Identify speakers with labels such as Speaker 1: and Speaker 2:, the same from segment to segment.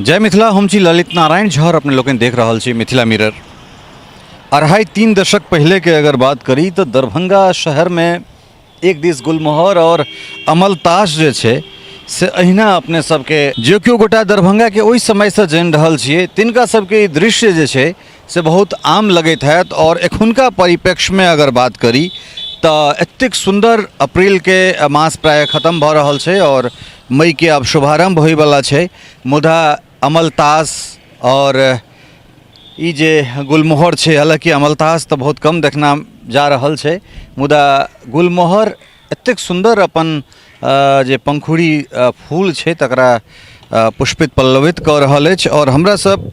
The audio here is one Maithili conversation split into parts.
Speaker 1: जय मिथिला, हम छी ललित नारायण झा और अपने लोकनि देख रहल छी मिथिला मिरर। 2.5-3 दशक पहले के अगर बात करी तो दरभंगा शहर में एक दिस गुलमोहर और अमलतास जे छै से अहिना अपने सबके जे केओ गोटा दरभंगा के ओहि समय से जानि रहल छियै तिनका सबके ई दृश्य जे छै से बहुत आम लगैत हैत। और एखुनका परिप्रेक्ष्यमे अगर बात करी तऽ एतेक सुन्दर अप्रैलके मास प्रायः खत्म भऽ रहल छै और मईके आब शुभारम्भ होइवला छै, मुदा अमलतास और ई जे गुलमोहर छै, हालाँकि अमलतास तऽ बहुत कम देखना जा रहल छै, मुदा गुलमोहर एतेक सुन्दर अपन जे पंखुड़ी फूल छै तकरा पुष्पित पल्लवित कऽ रहल अछि। आओर हमरा सब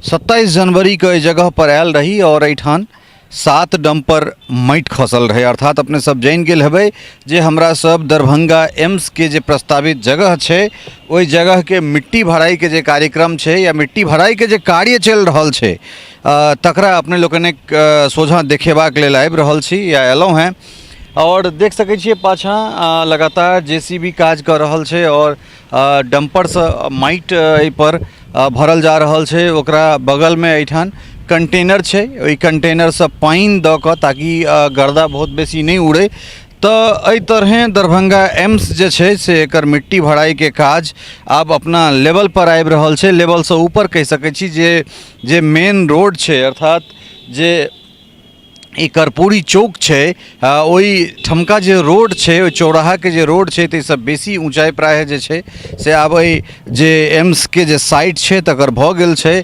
Speaker 1: 27 जनवरीके एहि जगहपर आयल रही आओर एहिठाम 7 डम्पर माटि खसल रहै, अर्थात अपने सब जानि गेल हेबै जे हमरा सब दरभंगा एम्सके जे प्रस्तावित जगह छै ओहि जगहके मिट्टी भराइके जे कार्यक्रम छै या मिट्टी भराइके जे कार्य चलि रहल छै तकरा अपने लोकनिक सोझाँ देखेबाक लेल आबि रहल छी या अयलहुँ हेँ। आओर देख सकै छियै पाछाँ लगातार जे सी बी काज कऽ रहल छै आओर डम्परसँ माटि एहिपर भरल जा रहल छै। ओकरा बगलमे एहिठाम कंटेनर छै, ओहि कंटेनरसँ पानि दऽ कऽ ताकि गर्दा बहुत बेसी नहि उड़ै। तऽ एहि तरहेँ दरभंगा एम्स जे छै से एकर मिट्टी भराइके काज आब अपना लेवलपर आबि रहल छै, लेवलसँ ऊपर कहि सकै छी। जे जे मेन रोड छै, अर्थात जे ई कर्पूरी चौक छै, ओहि ठमका जे रोड छै, ओहि चौराहाके जे रोड छै, ताहिसँ बेसी ऊँचाइ प्रायः जे छै से आब एहि जे एम्सके जे साइट छै तकर भऽ गेल छै।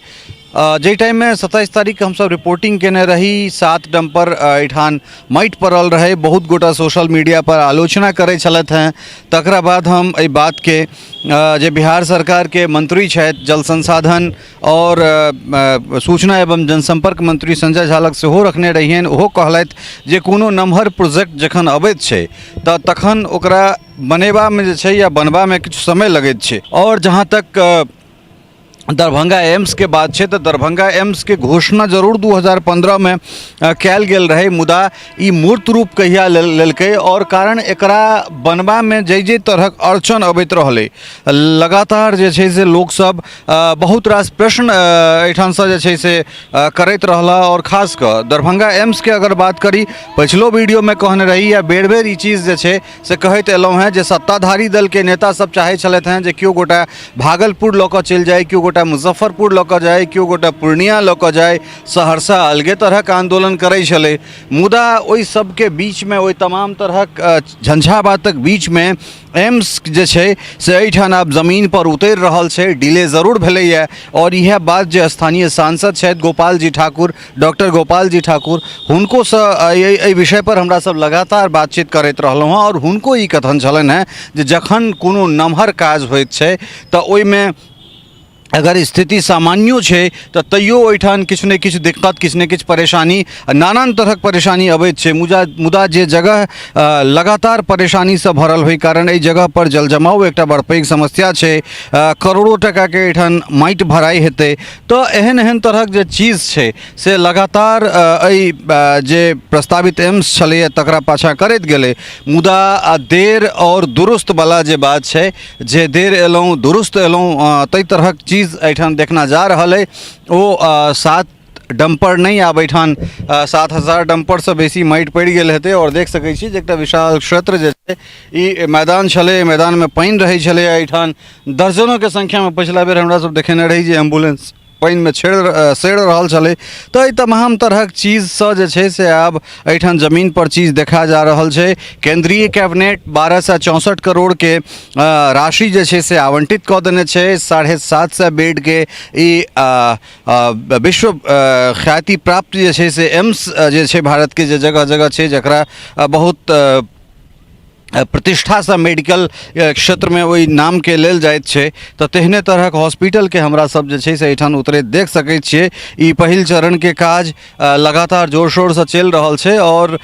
Speaker 1: जाहि टाइममे 27 तारीखके हमसभ रिपोर्टिंग केने रही, 7 डम्पर एहिठाम माटि पड़ल रहै, बहुत गोटा सोशल मीडियापर आलोचना करै छलथि हेँ। तकरा बाद हम एहि बातके जे बिहार सरकारके मंत्री छथि जल संसाधन और सूचना एवं जनसंपर्क मंत्री संजय झा लग सेहो रखने रहियनि। ओहो कहलथि जे कोनो नमहर प्रोजेक्ट जखन अबैत छै तऽ तखन ओकरा बनेबामे जे छै या बनबामे किछु समय लगैत छै। और जहाँ तक दरभंगा एम्सके बात छै तऽ दरभंगा एम्सके घोषणा जरूर 2015मे कयल गेल रहै, मुदा ई मूर्त रूप कहिया लेलकै और कारण एकरा बनबामे जाहि जाहि तरहक अड़चन अबैत रहलै, लगातार जे छै से लोकसभ बहुत रास प्रश्न एहिठामसँ जे छै से करैत रहला। आओर खास कऽ दरभंगा एम्सके अगर बात करी, पछिलो वीडियोमे कहने रही या बेर बेर ई चीज जे छै से कहैत एलहुँ हेँ जे सत्ताधारी दलके नेता सब चाहै छलथि हेँ जे केओ गोटा भागलपुर लऽ कऽ चलि जाइ, केओ गोटा मुजफ्फरपुर लऽ कऽ जाइ, केओ गोटा पूर्णिया लऽ कऽ जाइ, सहरसा अलगे तरहक आन्दोलन करै छलै। मुदा ओहि सबके बीचमे, ओहि तमाम तरहक झंझावातक बीचमे एम्स जे छै से एहिठाम आब जमीन पर उतरि रहल छै। डिले जरूर भेलैए। आओर इएह बात जे स्थानीय सांसद छथि गोपाल जी ठाकुर, डॉक्टर गोपाल जी ठाकुर, हुनकोसँ एहि विषय पर हमरा सब लगातार बातचीत करैत रहलहुँ हँ आओर हुनको ई कथन छलनि हेँ जे जखन कोनो नमहर काज होइत छै तऽ ओहिमे अगर स्थिति सामान्यो छै तऽ तैयो ओहिठाम किछु ने किछु दिक्कत, किछु ने किछु परेशानी, नानान तरहक परेशानी अबैत छै। मुदा जे जगह लगातार परेशानीसँ भरल होय, कारण एहि जगहपर जल जमाव एकटा बड़ पैघ समस्या छै, करोड़ो टाकाके एहिठाम माटि भराइ हेतै, तऽ एहन एहन तरहक जे चीज छै से लगातार एहि जे प्रस्तावित एम्स छलैए तकरा पाछाँ करैत गेलै। मुदा देर आओर दुरुस्तवला जे बात छै, जे देर एलहुँ दुरुस्त एलहुँ, ताहि तरहक चीज एहिठाम देखना जा रहल अइ। ओ 7 डम्पर नहि, आब एहिठाम 7000 डम्परसँ बेसी माटि पड़ि गेल हेतै। आओर देख सकै छी जे एकटा विशाल क्षेत्र जे छै, ई मैदान छलै, एहि मैदानमे पानि रहै छलै। एहिठाम दर्जनोके संख्यामे पछिला बेर हमरा सब देखेने रही जे एम्बुलेंस पानिमे सड़ि रहल छलै। तऽ एहि तमाम तरहक चीजसँ जे छै से आब एहिठाम जमीनपर चीज देखा जा रहल छै। केन्द्रीय कैबिनेट 1264 करोड़के राशि जे छै से आवंटित कऽ देने छै। 750 बेडके ई विश्व ख्याति प्राप्त जे छै से एम्स जे छै भारतके जे जगह जगह छै, जकरा बहुत प्रतिष्ठासँ मेडिकल क्षेत्रमे ओहि नामके लेल जाइत छै, तऽ तेहने तरहक हॉस्पिटलके हमरा सब जे छै से एहिठाम उतरैत देख सकै छियै। ई पहिल चरणके काज लगातार जोर शोरसँ चलि रहल छै। आओर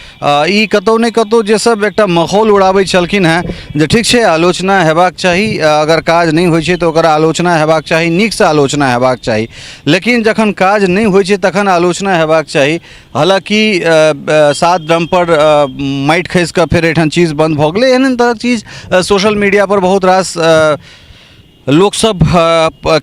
Speaker 1: ई कतहु ने कतहु जे सब एकटा माहौल उड़ाबै छलखिन हेँ जे ठीक छै, आलोचना हेबाक चाही, अगर काज नहि होइ छै तऽ ओकर आलोचना हेबाक चाही, नीकसँ आलोचना हेबाक चाही, लेकिन जखन काज नहि होइ छै तखन आलोचना हेबाक चाही। हालाँकि 7 ड्रमपर माटि खसि कऽ फेर एहिठाम चीज बन्द भऽ गेलै। एहन एहन तरहक चीज सोशल मीडियापर बहुत रास लोकसभ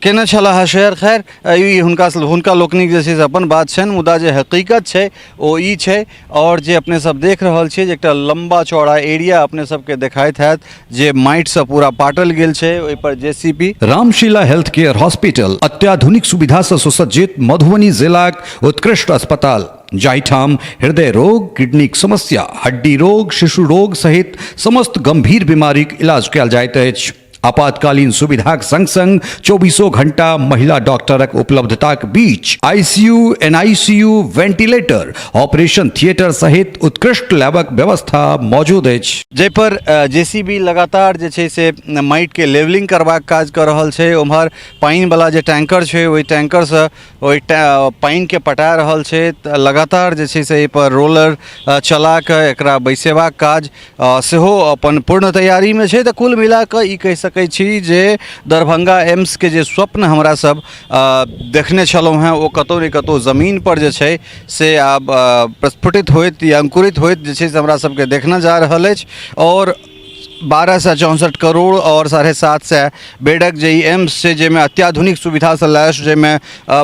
Speaker 1: केने छलाह हेँ शेयर। खैर, ई हुनका हुनका लोकनिक जे छै से अपन बात छनि, मुदा जे हकीकत छै ओ ई छै। आओर जे अपने सब देख रहल छियै जे एकटा लम्बा चौड़ा एरिया अपने सबके देखाइत हैत जे माटिसँ पूरा पाटल गेल छै, ओहिपर J C B.
Speaker 2: Ramshila health care hospital अत्याधुनिक सुविधा सँ सुसज्जित मधुबनी जिलाक उत्कृष्ट अस्पताल, जाहिठाम हृदय रोग, किडनीक समस्या, हड्डी रोग, शिशु रोग सहित समस्त गंभीर बीमारीक इलाज कयल जाइत अछि। आपातकालीन सुविधाक संग संग चौबीसों घंटा महिला डॉक्टरक उपलब्धताक बीच ICU, NICU, ventilator, operation theatre सहित उत्कृष्ट लैबक व्यवस्था मौजूद अछि।
Speaker 1: जाहिपर जे सी बी लगातार जे छै से माटिके लेवलिंग करबाक काज कऽ रहल छै। ओम्हर पानिवला जे टैंकर छै, ओहि टैंकरसँ ओहि पानिके पटा रहल छै। तऽ लगातार जे छै से एहिपर रोलर चला कऽ एकरा बैसेबाक काज सेहो अपन पूर्ण तैयारीमे छै। तऽ कुल मिला कऽ ई कहि सकै छी जे दरभंगा एम्सके जे स्वप्न हमरा सब देखने छलहुँ हेँ, ओ कतहु ने कतहु जमीनपर जे छै से आब प्रस्फुटित होइत या अङ्कुरित होइत जे छै से हमरा सबके देखना जा रहल अछि। आओर 1264 करोड़ आओर 750 बेडक जे ई एम्स छै, जाहिमे अत्याधुनिक सुविधासँ लैस, जाहिमे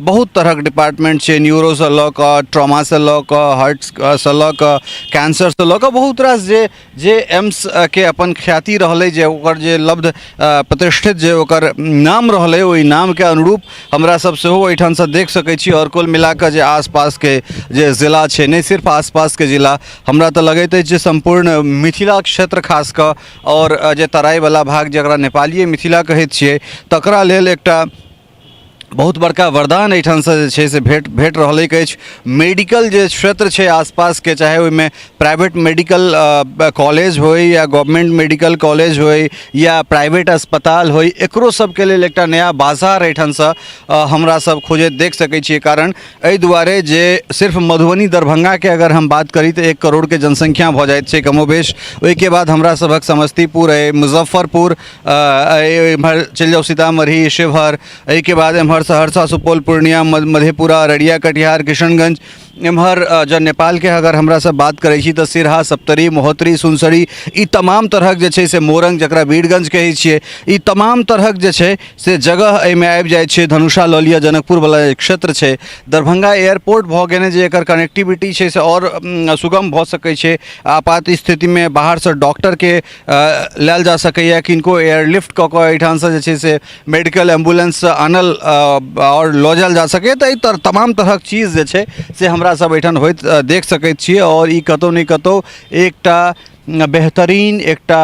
Speaker 1: बहुत तरहक डिपार्टमेंट छै, न्यूरोसँ लऽ कऽ, ट्रॉमासँ लऽ कऽ, हार्टसँ लऽ कऽ, कैंसरसँ लऽ कऽ, बहुत रास जे जे एम्सके अपन ख्याति रहलै, जे ओकर जे लब्ध प्रतिष्ठित जे ओकर नाम रहलै, ओहि नामके अनुरूप हमरा सब सेहो एहिठामसँ देख सकै छी। आओर कुल मिला कऽ जे आसपासके जे जिला छै, नहि सिर्फ आसपासके जिला, हमरा तऽ लगैत अछि जे सम्पूर्ण मिथिला क्षेत्र खास कऽ आओर जे तराइवला भाग जकरा नेपालीय मिथिला कहैत छियै, तकरा लेल एकटा बहुत बड़का वरदान एहिठामसँ जे छै से भेट रहलैक अछि। मेडिकल जे क्षेत्र छै आसपासके, चाहे ओहिमे प्राइवेट मेडिकल कॉलेज होइ या गवर्नमेंट मेडिकल कॉलेज होइ या प्राइवेट अस्पताल होइ, एकरो सबके लेल एकटा नया बाजार एहिठामसँ हमरा सब खोजैत देख सकै छियै। कारण एहि दुआरे जे सिर्फ मधुबनी दरभंगाके अगर हम बात करी तऽ 1 करोड़के जनसंख्या भऽ जाइत छै कमोबेश। ओहिके बाद हमरा सभक समस्तीपुर अइ, मुजफ्फरपुर अइ, एम्हर चलि जाउ सीतामढ़ी, शिवहर, एहिके बाद एम्हर सहरसा, सुपौल, पूर्णिया, मधेपुरा, अररिया, कटिहार, किशनगंज, एम्हर जँ नेपालके अगर हमरा सब बात करै छी तऽ सिरहा, सप्तरी, महोत्तरी, सुनसरी, ई तमाम तरहक जे छै से, मोरंग जकरा वीरगंज कहै छियै, ई तमाम तरहक जे छै से जगह एहिमे आबि जाइ छै। धनुषा लऽ लिअ, जनकपुरवला जे क्षेत्र छै। दरभंगा एयरपोर्ट भऽ गेने जे एकर कनेक्टिविटी छै से आओर सुगम भऽ सकै छै। आपात स्थितिमे बाहरसँ डॉक्टरके लायल जा सकैए, किनको एयरलिफ्ट कऽ कऽ एहिठामसँ जे छै से मेडिकल एम्बुलेंससँ आनल आओर लऽ जायल जा सकैए। तऽ एहि तमाम तरहक चीज जे छै से हमरा सब एहिठाम होइत देख सकैत छियै। आओर ई कतहु ने कतहु एकटा बेहतरीन, एकटा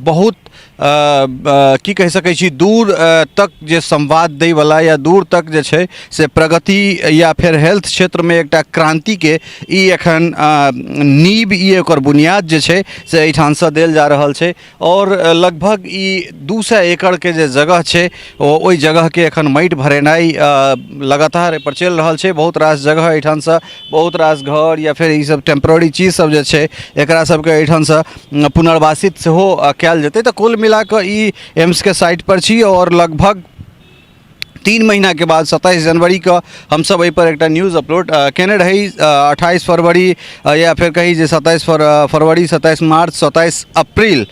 Speaker 1: बहुत की कहि सकै छी, दूर तक जे संवाद दैवला या दूर तक जे छै से प्रगति या फेर हेल्थ क्षेत्रमे एकटा क्रान्तिके ई एखन नींव, ई एकर बुनियाद जे छै से एहिठामसँ देल जा रहल छै। आओर लगभग ई 200 एकड़के जे जगह छै, ओ ओहि जगहके एखन माटि भरेनाइ लगातार एहिपर चलि रहल छै। बहुत रास जगह एहिठामसँ बहुत रास घर या फेर ईसब टेम्पररी चीज सब जे छै, एकरा सबके एहिठामसँ पुनर्वासित सेहो कयल जेतै। तऽ कुल मिलाकऽ ई एम्सके साइटपर छी आओर लगभग 3 महीनाके बाद 27 जनवरीके हमसब एहिपर एकटा न्यूज अपलोड केने रही। 28 फरवरी या फेर कही जे 27 फरवरी, 27 मार्च, 27 अप्रील,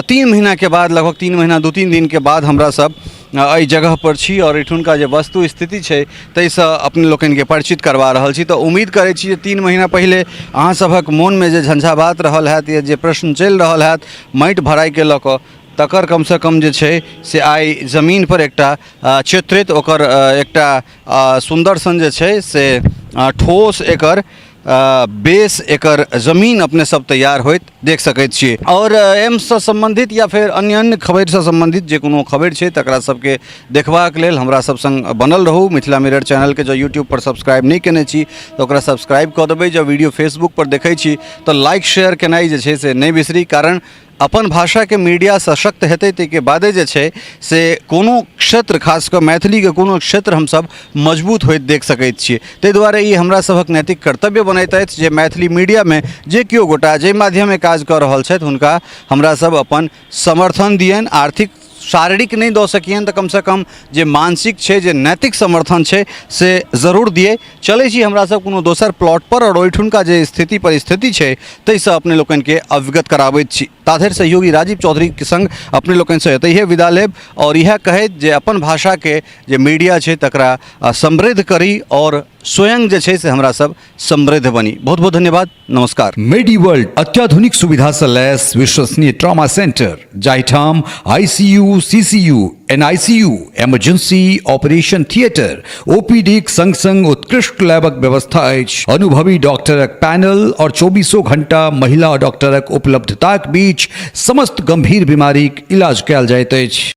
Speaker 1: 3 महीनाके बाद, लगभग 3 महीना 2-3 दिनके बाद हमरा सब एहि जगहपर छी आओर एहिठुनका जे वस्तु स्थिति छै ताहिसँ अपने लोकनिके परिचित करबा रहल छी। तऽ उम्मीद करै छी जे 3 महीना पहिले अहाँ सभक मोनमे जे झंझावात रहल हैत या जे प्रश्न चलि रहल हैत माटि भराइके लऽ कऽ, तकर कमसँ कम जे छै से आइ जमीनपर एकटा चित्रित ओकर एकटा सुन्दर सन जे छै से ठोस एकर बेस, एकर जमीन अपने सब तैयार होइत देख सकैत छियै। आओर एम्ससँ सम्बन्धित या फेर अन्य अन्य खबरिसँ सम्बन्धित जे कोनो खबरि छै, तकरा सबके देखबाक लेल हमरा सब संग बनल रहू। मिथिला मिरर चैनलके जँ यूट्यूबपर सब्सक्राइब नहि केने छी तऽ ओकरा सब्सक्राइब कऽ देबै। जँ वीडियो फेसबुकपर देखै छी तऽ लाइक शेयर केनाइ जे छै से नहि बिसरी, कारण अपन भाषाके मीडिया सशक्त हेतै ताहिके बादे जे छै से कोनो क्षेत्र, खास कऽ मैथिलीके कोनो क्षेत्र हमसब मजबूत होइत देख सकैत छियै। ताहि दुआरे ई हमरा सभक नैतिक कर्तव्य बनैत अछि जे मैथिली मीडियामे जे केओ गोटा जाहि माध्यमे काज कऽ रहल छथि, हुनका हमरा सब अपन समर्थन दियनि आर्थिक शारीरिक नहि दऽ सकियनि तऽ कमसँ कम जे मानसिक छै, जे नैतिक समर्थन छै, से जरूर दियै। चलै छी हमरा सब कोनो दोसर प्लॉटपर आओर ओहिठुनका जे स्थिति परिस्थिति छै ताहिसँ अपने लोकनिके अवगत कराबैत छी। ताधरि सहयोगी राजीव चौधरीके सङ्ग अपने लोकनिसँ एतहिए विदा लेब आओर इएह कहैत जे अपन भाषाके जे मीडिया छै तकरा समृद्ध करी आओर स्वयं जे छै से हमरा सब समृद्ध बनी। बहुत बहुत धन्यवाद, नमस्कार।
Speaker 2: मेडी वर्ल्ड अत्याधुनिक सुविधा से लैस विश्वसनीय ट्रॉमा सेंटर, जाहिठाम ICU, CCU, NICU, emergency operation theatre, ओपीडीक संग संग उत्कृष्ट लैबक व्यवस्था अछि। अनुभवी डॉक्टरक पैनल और चौबीसों घंटा महिला डॉक्टरक उपलब्धताक बीच समस्त गंभीर बीमारीक इलाज कयल जाइत अछि।